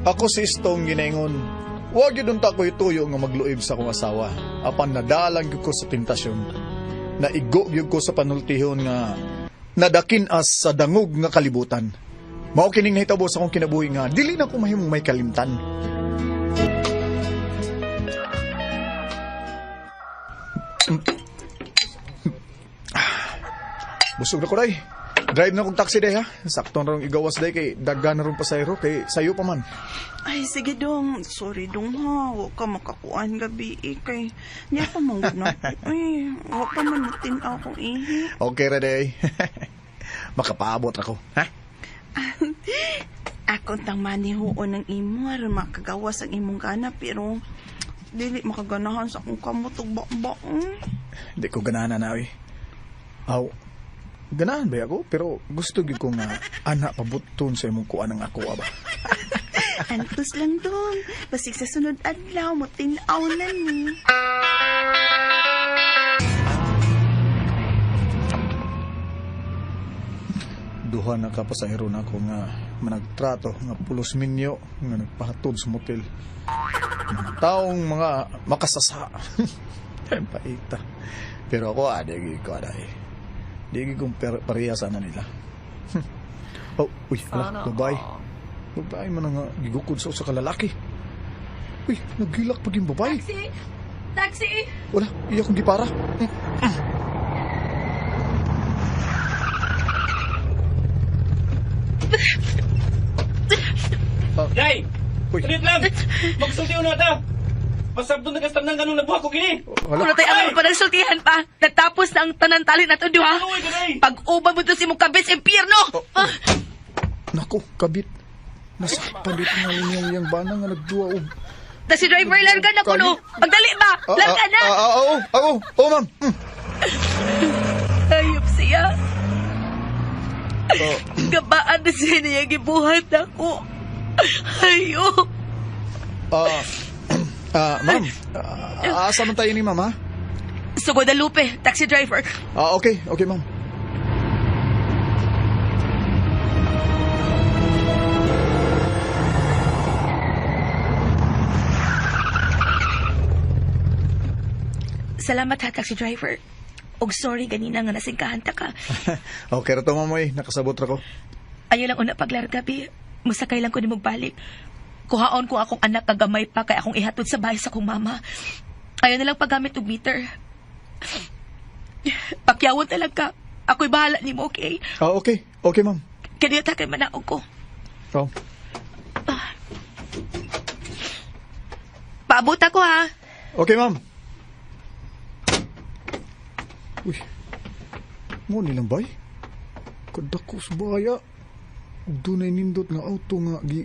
Ako si Stone ginaingon. Wa gyud unta ko'y tuyo nga magluib sa akong asawa. Apan nadalang gyud ko sa tentasyon. Naigo gyud ko sa panultihon nga nadakin as sa dangog nga kalibutan. Mao kining nahitabo sa akong kinabuhi nga dili na ko mahimong may kalimtan. Busog na ko day. Drive na kong taxi day ha. Sakto na rong igawas day kay daghan na rong pasahero kay sayo pa man. Ay, sige dong. Sorry dong ha. Wa ka makakuan gabi eh. Kay, niya pa man gud na. Ay, wa pa man natin akong ihi. Okay ra day. Makapaabot ako, ha? Ako tang manihuon ng imo aron makagawas ang imong gana pero dili makaganahan sa akong kamot ug bakbak. Di ko ganahan na oy. Aw, ganahan ba ako? Pero gusto gyud ko nga ana pabuton sa imong kuan ang ako aba. Antos lang dong. Basig sa sunod adlaw mo tin-aw na ni. Duha na ka pasahero na ako nga managtrato nga pulos minyo nga nagpahatod sa motel. Mga taong mga makasasa. Ay, paita. Pero ako, di gyud ko aday. Di gyud kong pareha sana nila. Oh, uy, ala, babae. Babae man nga gigukod sa usa ka lalaki. Uy, naghilak pag yung babae. Taxi! Taxi! Wala, iya kong gipara. Day! Uy. Ulit lang! Magsulti na ta! Masabdong nagastam ng ganong nabuha ko gini! Wala. Kuno tayo ang panagsultihan pa. Natapos na ang tanan tali nato duha. Uy, ganay! Pag-uban mo to si mong kabit sa impyerno! Oh. Nako, kabit. Nasakpan dito nga niyang iyang bana nga nagduwa og. Ta si driver, larga na kuno. Pagdali ba? Larga na! Oo, oo, oo, ma'am. Ayop siya. Oh, Gabaan na siya niya gibuhat ako. Ayop. Ma'am. Asa man tayo ni ma'am, ha? Sa Guadalupe, taxi driver. Okay, okay, ma'am. Salamat ha, taxi driver. Og sorry ganina nga nasingkahan ta ka. Okay ra to, ma'am, oy. Nakasabot ra ko. Ayaw lang una paglarga, bi. Masakay lang ko ni magbalik. Kuhaon ko akong anak kagamay pa kay akong ihatod sa bahay sa akong mama. Ayaw na lang paggamit og meter. Pakyawon talaga. Ako'y bahala nimo, okay? Okay. Okay, ma'am. Kaniya ta kay manaog ko. Oh. Paabot ako ha. Okay, ma'am. Uy. Mo nilang bay? Kadako sa baya. Ug dunay nindot nga auto nga gi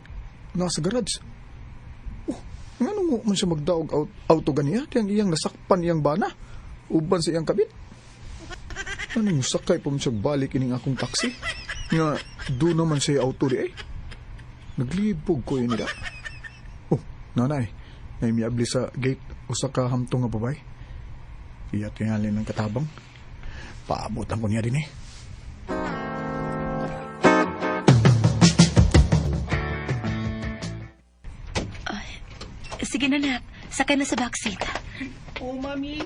nasa garage. Oh, ngano mo man siya magdaog auto ganiya? Tiyang iyang nasakpan iyang bana. Uban sa iyang kabit. Ano mo sakay pa man siya balik ining akong taxi? Nga doon naman siya auto di ay. Naglibog ko yun nila. Oh, nanay. Naimiabli sa gate usa ka hamtong nga babay. Iya tingali ng katabang. Paabutan ko niya din eh. Sige na, nak. Sakay na sa backseat. Oh, mami!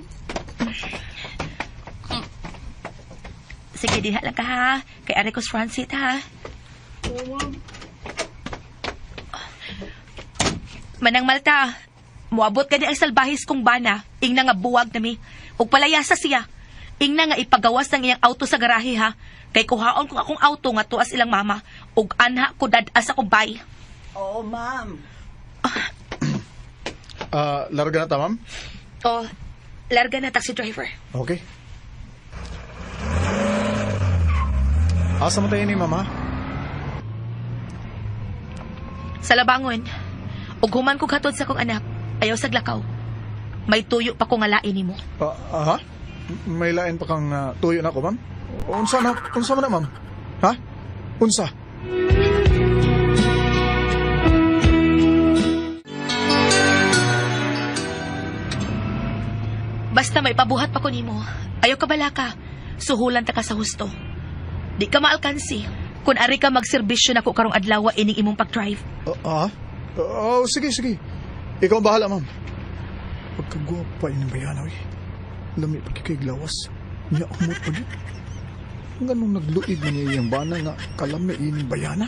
Sige, diha lang ka ha. Kay ari ko sa front seat ha. Oh, ma'am! Manang Malta, muabot ka ni ang salbahis kong bana. Ingna nga buwag nami. Ug palayasa siya. Ingna nga ipagawas ng iyang auto sa garahe ha. Kay kuhaon kong akong auto nga tuas ilang mama. Ug anha ko dad-as ako bay. Oo, ma'am. Larga na ta, ma'am? Oh, larga na taxi driver. Okay. Asa mo tayo ni mama? Sa labangon. Ug human ko katod sa kong anak. Ayaw sa glakaw. May tuyo pa ko nga lain nimo. Aha? May lain pa kang tuyo na ako, ma'am? Unsa na, unsa man na, ma'am? Ha? Unsa? Basta may pabuhat pa ko nimo. Ayaw ka balaka. Suhulan ta ka sa husto. Di ka maalkansi. Kung ari ka magserbisyo nako karong adlaw ining imong pag-drive. Ah? Oh, sige, sige. Ikaw ang bahala, ma'am. Pagkagwapa ini bayana, oy. Lami pa kay lawas. Nya umot pa gyud. Nganong nagluib man niya iyang bana nga kalami ini bayana?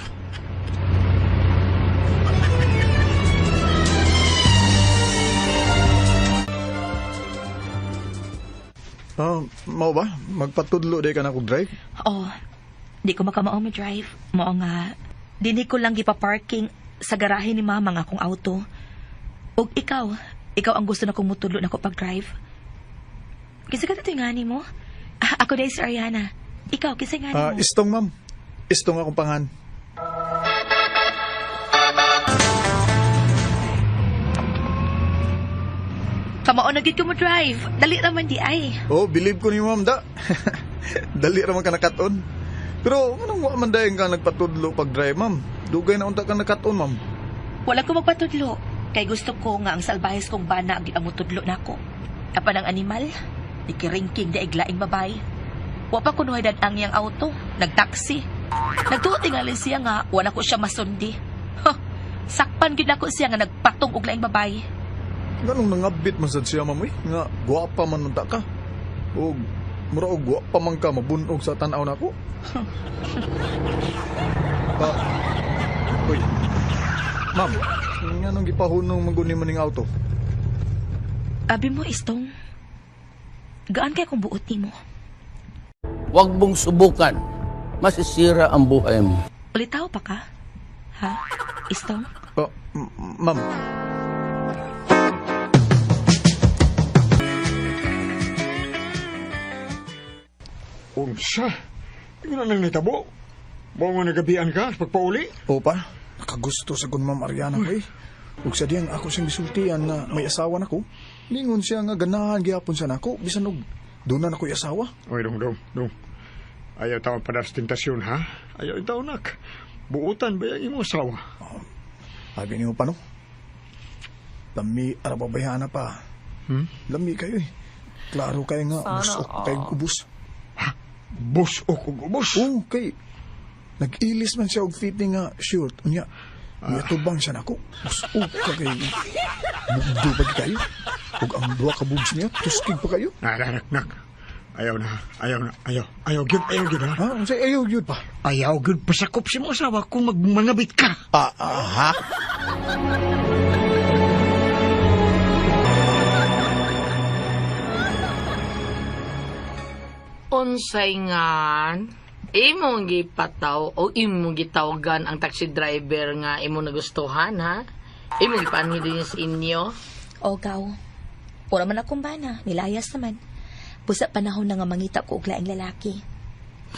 Ah, mao ba? Magpatudlo day ka na kog drive? Oh, di ko makamao mo drive. Mao nga, dinhi ko lang gipa-parking sa garahe ni mama nga akong auto. Ug ikaw, ikaw ang gusto na kong mutudlo na ko pag-drive. Kinsa ka nga mo? Ah, ako dahil si Ariana. Ikaw, kinsa nga Ah, mo? istong ma'am. Istong akong pangan. Kamao na gid ko mo drive. Dali raman di ay. Oh, believe ko ni ma'am da. Dali ra man ka nakaton. Pero anong wa man dayon ka nagpatudlo pag drive, ma'am? Dugay na unta ka nakaton, ma'am. Wala ko magpatudlo. Kay gusto ko nga ang salbahis kong bana ang mutudlo nako. Apan ang animal, nikiringking di iglaing babay. Wa pa kunuhay dad ang iyang auto, nagtaksi. Nagtuo tingali siya nga wala ko siya masundi. Huh, sakpan gyud nako siya nga nagpatong og laing babay. Nganong nangabit man sad siya, ma'am, uy? Nga gwapa man unta ka. Og mura og gwapa man ka mabunog sa tan-aw nako. Ah, uy. Ma'am, nganong gipahunong man gud nimo ning auto? Abi mo istong. Gaan kay kung buot nimo. Huwag mong subukan. Masisira ang buhay mo. Ulitaw pa ka? Ha? Istong? Oh, ma'am. Unsa? Ikaw na nang nitabo. Buong nga nagabian ka sa pagpauli. Opa, nakagusto sa kun Ma'am Ariana ko eh. Ug sa diyang ako siyang gisultian nga may asawa nako. Ningon siya nga ganahan gihapon siya nako bisan og doon na nako'y asawa. Oy, dong, dong, dong. Ayaw taon pa sa tentasyon, ha? Ayaw taon, nak. Buutan ba yung imong asawa? Sabi niyo pa no? Lami arababayana pa. Hmm? Lami kayo eh. Klaro kayo nga, busok kayo ubos. Busok og ubos. Oo, kay nag-ilis man siya og fitting nga shirt. Unya, unya tubang siya nako. Busok ka kay bugdo pa kayo. Ug ang duha ka boobs niya, tuskig pa kayo. Nak, nak, nak. Ayaw na, ayaw na, ayaw. Ayaw gyud, ayaw gyud, ha? Ha? Unsay ayaw gyud pa? Ayaw gyud pasakop si imong asawa kung magmangabit ka. Ah, ah, ha? Unsay ngan? Imong gipataw o imong gitawagan ang taxi driver nga imong nagustuhan, ha? Imong gipaanhi din sa inyo? O gaw. Pura man akong bana, nilayas naman. Busa panahon na nga mangita ko og laing lalaki.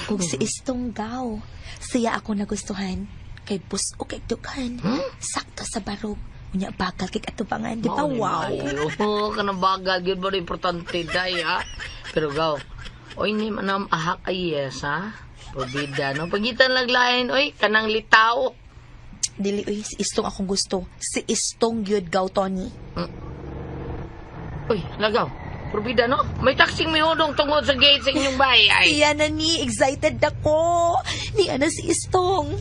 Kung si Istong gaw, siya ako nagustuhan. Kay bus o kay dughan. Sakto sa barog. Unya bakal kay katubangan, di ba? Mao ni Wow. maayo. Kanang bagal gyud ba importante day, ha? Pero gaw, oy ni manam ahak ay yes, ha? Probida, no? Pagitan laglain, oy, kanang litaw. Dili oy, si Istong akong gusto. Si Istong gyud gaw Tony. Uy, lagaw. Probida, no? May taxing may hudong tungod sa gate sa inyong bahay, ay. Iya na ni, excited ako. Niya na si Istong.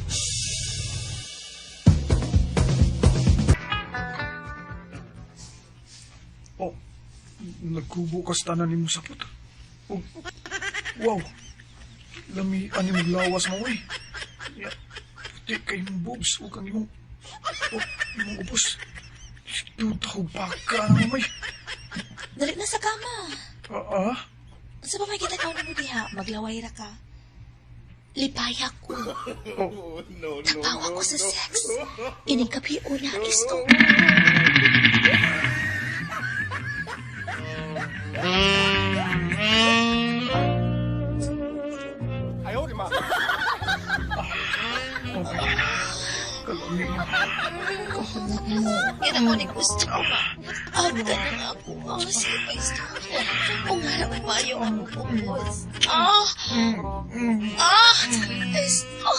Oh, nagkubo ka sa tanan nimo sapot. Oh, wow. Lami ani mo lawas mo eh. Ya, puti kay imong boobs ug ang imong oh, imong ubos. Tuta og baka na mamay. Dali na sa kama. Ah, ah. Sa pa may kita ka mo diha, maglaway ra ka. Lipaya ko. Tapaw ako sa sex. Ining kapi una isto. Yan ang ni gusto ko. Ah, ganun ako. Ah, sige pa isto. Ungarap pa yung akong ubos. Ah! Ah! Isto!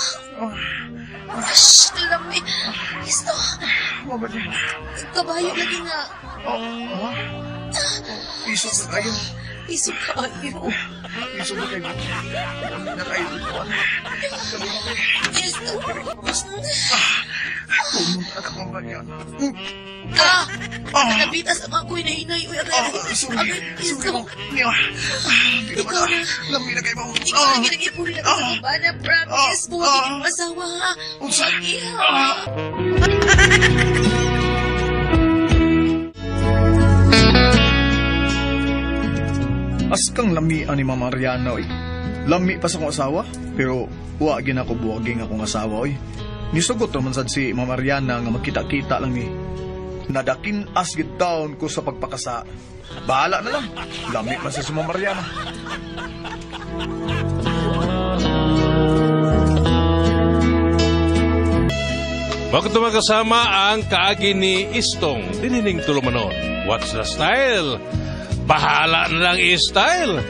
Shh! Lami! Isto! Kabayo lagi nga. Oh, ah. Isog na kayo. Iso kayo. Isog na kayo. Lami na kayo. Isto! Pumunta Ah! Nakabitas ang ako'y nahinay. Uy, agay, Ah, agay. sorry. Agay, please, Sorry, go. ma'am. Ah, di na Ikaw na. Lami na kayo, ma'am. Ikaw na ginag-ipon na sa bana, promise. Ah. Buwagin Ah. yung asawa, ha? Unsa? Buwagin, ha? Askang lami ani Mama Mariana, oy. Lami pa sa akong asawa, pero wa gina ko buwaging akong asawa, oy. Nisugot naman sad si Mama Mariana nga magkita-kita lang ni. Nadakin as gid taon ko sa pagpakasa. Bahala na lang. Lami man sa si Mama Mariana. Bakit magkasama ang kaagi ni Istong, dinining tulumanon. What's the style? Bahala na lang i-style.